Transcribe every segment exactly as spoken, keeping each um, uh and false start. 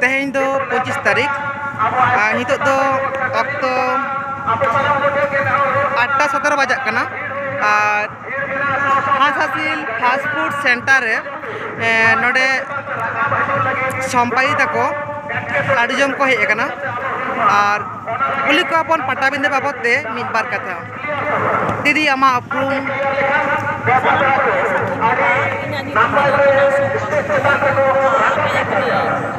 ᱛᱮᱦᱮᱧ ᱫᱚ ᱯᱚᱸᱪᱤᱥ ᱛᱟᱹᱨᱤᱠᱷ, ᱟᱨ ᱱᱤᱛᱚᱜ ᱫᱚ ᱚᱠᱛᱚ ᱟᱴᱴᱟ ᱥᱚᱛᱨᱚ ᱵᱟᱡᱟᱜ ᱠᱟᱱᱟ᱾ ᱟᱨ ᱦᱟᱸᱥ ᱦᱟᱸᱥᱤᱞ ᱯᱷᱟᱥᱴ ᱯᱷᱩᱰ ᱥᱮᱱᱴᱟᱨ ᱨᱮ, ᱮ, ᱱᱚᱰᱮ ᱥᱚᱢᱯᱟᱭᱤ ᱛᱟᱠᱚ ᱞᱟᱹᱰᱩ ᱡᱚᱢ ᱠᱚ ᱦᱮᱡ ᱟᱠᱟᱱᱟ᱾ ᱟᱨ ᱠᱩᱞᱤ ᱠᱚᱣᱟ ᱵᱚᱱ ᱯᱟᱴᱟᱵᱤᱸᱫᱟᱹ ᱵᱟᱵᱚᱫ ᱛᱮ ᱢᱤᱫ ᱵᱟᱨ ᱠᱟᱛᱷᱟ᱾ ᱫᱤᱫᱤ, ᱟᱢᱟᱜ ᱩᱯᱨᱩᱢ? ᱥᱟᱱᱟᱢ ᱠᱚᱜᱮ ᱥᱟᱹᱜᱩᱱ ᱡᱚᱦᱟᱨ᱾ ᱤᱧᱟᱹᱜ ᱧᱩᱛᱩᱢ ᱫᱚ ᱦᱩᱭᱩᱜ ᱠᱟᱱᱟ ᱥᱳᱢᱯᱟ ᱴᱩᱰᱩ᱾ ᱟᱨ ᱱᱚᱣᱟ ᱠᱟᱱᱟ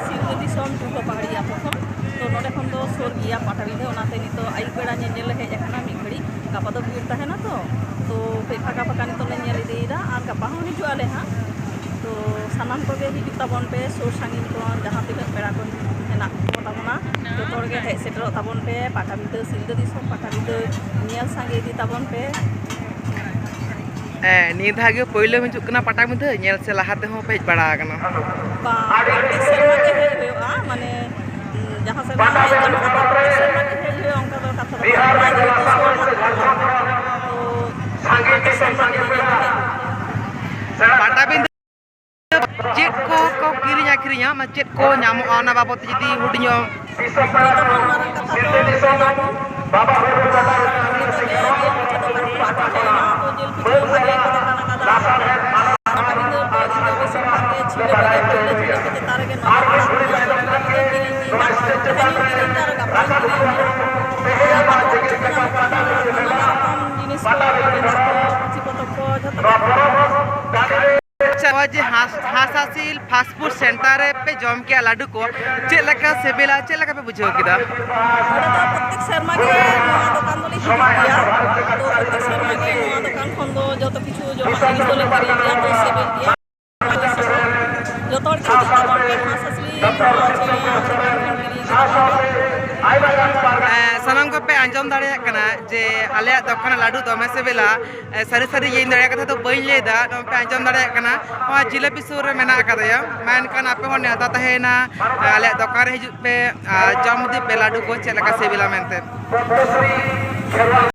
ᱥᱤᱞᱫᱟᱹ ᱫᱤᱥᱚᱢ ᱴᱩᱰᱩ ᱯᱟᱦᱟᱲᱤ ᱟᱛᱳ ᱠᱷᱚᱱ᱾ ᱛᱚ, ᱱᱚᱰᱮ ᱠᱷᱚᱱ ᱫᱚ ᱥᱩᱨ ᱜᱮᱭᱟ ᱯᱟᱴᱟᱵᱤᱸᱫᱷᱟᱹ, ᱚᱱᱟᱛᱮ ᱱᱤᱛᱚᱜ ᱟᱹᱭᱩᱵ ᱵᱮᱲᱟ ᱧᱮᱧᱮᱞ ᱞᱮ ᱦᱮᱡ ᱟᱠᱟᱱᱟ ᱢᱤᱫ ᱜᱷᱟᱹᱲᱤᱡ᱾ ᱜᱟᱯᱟ ᱫᱚ ᱵᱷᱤᱲ ᱛᱟᱦᱮᱱᱟ ᱛᱚ, ᱛᱚ ᱠᱟᱹᱡ ᱯᱷᱟᱸᱠᱟ ᱯᱷᱟᱸᱠᱟ ᱱᱤᱛᱚᱜ ᱞᱮ ᱧᱮᱞ ᱤᱫᱤᱭᱮᱫᱟ, ᱟᱨ ᱜᱟᱯᱟ ᱦᱚᱸ ᱦᱤᱡᱩᱜ ᱟᱞᱮ ᱦᱟᱸᱜ᱾ ᱛᱚ, ᱥᱟᱱᱟᱢ ᱠᱚᱜᱮ ᱦᱤᱡᱩᱜ ᱛᱟᱵᱚᱱ ᱯᱮ, ᱥᱩᱨ ᱥᱟᱺᱜᱤᱧ ᱠᱷᱚᱱ ᱡᱟᱦᱟᱸ ᱛᱤᱱᱟᱹᱜ ᱯᱮᱲᱟ ᱠᱚ ᱦᱮᱱᱟᱜ ᱠᱚ ᱛᱟᱵᱚᱱᱟ, ᱡᱚᱛᱚ ᱦᱚᱲ ᱜᱮ ᱦᱮᱡ ᱥᱮᱴᱮᱨᱚᱜ ᱛᱟᱵᱚᱱ ᱯᱮ᱾ ᱯᱟᱴᱟᱵᱤᱸᱫᱷᱟᱹ, ᱥᱤᱞᱫᱟᱹ ᱫᱤᱥᱚᱢ ᱯᱟᱴᱟᱵᱤᱸᱫᱷᱟᱹ ᱧᱮᱞ ᱥᱟᱸᱜᱮ ᱤᱫᱤ ᱛᱟᱵᱚᱱ ᱯᱮ᱾ ᱦᱮᱸ, ᱱᱤᱭᱟᱹ ᱫᱷᱟᱣ ᱜᱮ ᱯᱳᱭᱞᱳᱢ ᱦᱤᱡᱩᱜ ᱠᱟᱱᱟ ᱯᱟᱴᱟᱵᱤᱸᱫᱷᱟᱹ ᱧᱮᱞ, ᱥᱮ ᱞᱟᱦᱟ ᱛᱮᱦᱚᱸ ᱯᱮ ᱦᱮᱡ ᱵᱟᱲᱟ ᱟᱠᱟᱱᱟ? ᱵᱟᱝ, ᱯᱨᱚᱛᱮᱠ ᱥᱮᱨᱢᱟ ᱜᱮ ᱦᱮᱡ ᱦᱩᱭᱩᱜᱼᱟ, ᱢᱟᱱᱮ, ᱡᱟᱦᱟᱸ ᱥᱮᱨᱢᱟ ᱦᱮᱡ ᱜᱟᱱᱚᱜᱼᱟ, ᱯᱨᱚᱛᱮᱠ ᱥᱮᱨᱢᱟ ᱜᱮ ᱦᱮᱡ ᱦᱩᱭᱩᱜᱼᱟ, ᱚᱱᱠᱟ ᱫᱚ ᱠᱟᱛᱷᱟ ᱫᱚ ᱵᱟᱝ ᱠᱟᱱᱟ᱾ ᱡᱮᱦᱮᱛᱩ ᱥᱩᱨ ᱨᱮ ᱛᱟᱦᱮᱸ ᱠᱟᱱᱟ, ᱛᱚ ᱯᱨᱚᱛᱮᱠ ᱥᱮᱨᱢᱟ ᱜᱮ ᱧᱮᱧᱮᱞ ᱫᱚ ᱦᱮᱡ ᱦᱩᱭᱩᱜᱼᱟ᱾ ᱯᱟᱴᱟᱵᱤᱸᱫᱷᱟᱹ ᱪᱮᱫ ᱠᱚ ᱠᱚ ᱠᱤᱨᱤᱧ ᱟᱹᱠᱷᱨᱤᱧᱟ, ᱢᱟᱱᱮ ᱪᱮᱫ ᱠᱚ ᱧᱟᱢᱚᱜᱼᱟ, ᱚᱱᱟ ᱵᱟᱵᱚᱫ ᱛᱮ ᱡᱩᱫᱤ ᱦᱩᱰᱤᱧᱚᱜ? ᱡᱚᱛᱚ ᱠᱷᱚᱱ ᱢᱟᱨᱟᱝ ᱠᱟᱛᱷᱟ ᱫᱚ ᱡᱤᱞ ᱞᱟᱹᱰᱩ᱾ ᱟᱨ ᱱᱤᱛᱚᱜ ᱜᱮ ᱡᱤᱞ ᱯᱤᱴᱷᱟᱹ ᱫᱚᱠᱟᱱ ᱠᱚ ᱟᱹᱰᱤ ᱦᱮᱡ ᱮᱱᱟ, ᱛᱚ ᱡᱤᱞ ᱯᱤᱴᱷᱟᱹ ᱵᱷᱟᱜᱮ ᱠᱚ ᱫᱚᱠᱟᱱ ᱟᱠᱟᱫᱟ᱾ ᱯᱟᱴᱟᱵᱤᱸᱫᱷᱟᱹ ᱨᱮᱫᱚ ᱤᱧ ᱫᱚ ᱵᱮᱥᱤᱨ ᱵᱷᱟᱜᱽ ᱜᱮ ᱡᱤᱞᱟᱹᱯᱤ ᱜᱮ ᱯᱳᱭᱞᱳ ᱡᱤᱞᱟᱹᱯᱤ ᱪᱮᱛᱟᱱ ᱨᱮᱜᱮ ᱱᱚᱡᱚᱨ ᱢᱮᱱᱟᱜ ᱛᱤᱧᱟ᱾ ᱛᱮᱦᱮᱧ ᱤᱧ ᱠᱤᱨᱤᱧ ᱫᱟ, ᱜᱟᱯᱟᱧ ᱠᱤᱨᱤᱧ ᱜᱮᱭᱟ᱾ ᱟᱨ ᱯᱟᱛᱲᱟ ᱯᱤᱴᱷᱟᱹ ᱧᱟᱢᱚᱜ ᱠᱟᱱᱟ, ᱱᱟᱱᱟ ᱨᱚᱠᱚᱢ ᱡᱤᱱᱤᱥ ᱠᱚ, ᱜᱮᱸᱫᱟᱜ ᱠᱚ, ᱯᱩᱛᱷᱤ ᱯᱚᱛᱚᱵ ᱠᱚ, ᱡᱷᱚᱛᱚ ᱜᱮ᱾ ᱟᱪᱪᱷᱟ, ᱱᱚᱜᱼᱚᱭ ᱡᱮ ᱦᱟᱸᱥ-, ᱦᱟᱸᱥ ᱦᱟᱸᱥᱤᱞ ᱯᱷᱟᱥᱴ ᱯᱷᱩᱰ ᱥᱮᱱᱴᱟᱨ ᱨᱮ ᱯᱮ ᱡᱚᱢ ᱠᱮᱜᱼᱟ ᱞᱟᱹᱰᱩ ᱠᱚ, ᱪᱮᱫ ᱞᱮᱠᱟ ᱥᱤᱵᱤᱞᱟ, ᱪᱮᱫ ᱞᱮᱠᱟ ᱯᱮ ᱵᱩᱡᱷᱟᱹᱣ ᱠᱮᱫᱟ? ᱟᱞᱮ ᱫᱚ ᱯᱨᱚᱛᱮᱠ ᱥᱮᱨᱢᱟ ᱜᱮ ᱱᱚᱣᱟ ᱫᱚᱠᱟᱱ ᱫᱚᱞᱮ ᱦᱤᱡᱩᱜ ᱜᱮᱭᱟ᱾ ᱛᱚ, ᱯᱨᱚᱛᱮᱠ ᱥᱮᱨᱢᱟ ᱜᱮ ᱱᱚᱣᱟ ᱫᱚᱠᱟᱱ ᱠᱷᱚᱱ ᱫᱚ ᱡᱚᱛᱚ ᱠᱤᱪᱷᱩ ᱡᱚᱢᱟᱜ ᱡᱤᱱᱤᱥ ᱫᱚᱞᱮ ᱠᱤᱨᱤᱧ ᱜᱮᱭᱟ, ᱛᱚ ᱥᱤᱵᱤᱞ ᱜᱮᱭᱟ᱾ ᱡᱚᱛᱚ ᱦᱚᱲ ᱜᱮ ᱦᱤᱡᱩᱜ ᱛᱟᱵᱚᱱ ᱯᱮ, ᱦᱟᱸᱥ ᱦᱟᱸᱥᱞᱤ ᱱᱚᱣᱟ ᱪᱮᱬᱮ ᱫᱚᱠᱟᱱ ᱠᱷᱚᱱ ᱠᱤᱨᱤᱧ ᱤᱫᱤ ᱛᱟᱵᱚᱱ ᱯᱮ᱾ ᱮᱸ, ᱥᱟᱱᱟᱢ ᱠᱚᱯᱮ ᱟᱸᱡᱚᱢ ᱫᱟᱲᱮᱭᱟᱜ ᱠᱟᱱᱟ ᱡᱮ ᱟᱞᱮᱭᱟᱜ ᱫᱚᱠᱟᱱ ᱨᱮᱱᱟᱜ ᱞᱟᱹᱰᱩ ᱫᱚᱢᱮ ᱥᱤᱵᱤᱞᱟ᱾ ᱮᱸ, ᱥᱟᱹᱨᱤ ᱥᱟᱹᱨᱤ ᱜᱮ, ᱤᱧ ᱫᱚ ᱮᱲᱮ ᱠᱟᱛᱷᱟ ᱫᱚ ᱵᱟᱹᱧ ᱞᱟᱹᱭᱫᱟ᱾ ᱱᱚᱜᱼᱚᱭ ᱯᱮ ᱟᱸᱡᱚᱢ ᱫᱟᱲᱮᱭᱟᱜ ᱠᱟᱱᱟ, ᱱᱚᱣᱟ ᱡᱤᱞᱟᱹᱯᱤ ᱥᱩᱨ ᱨᱮ ᱢᱮᱱᱟᱜ ᱟᱠᱟᱫᱮᱭᱟ᱾ ᱢᱟ ᱮᱱᱠᱷᱟᱱ ᱟᱯᱮ ᱦᱚᱸ ᱱᱮᱣᱛᱟ ᱛᱟᱦᱮᱸᱭᱮᱱᱟ, ᱮᱸ, ᱟᱞᱮᱭᱟᱜ ᱫᱚᱠᱟᱱ ᱨᱮ ᱦᱤᱡᱩᱜ ᱯᱮ ᱟᱨ ᱡᱚᱢ ᱤᱫᱤ ᱯᱮ ᱞᱟᱹᱰᱩ ᱠᱚ, ᱪᱮᱫ ᱞᱮᱠᱟ ᱥᱤᱵᱤᱞᱟ ᱢᱮᱱᱛᱮ᱾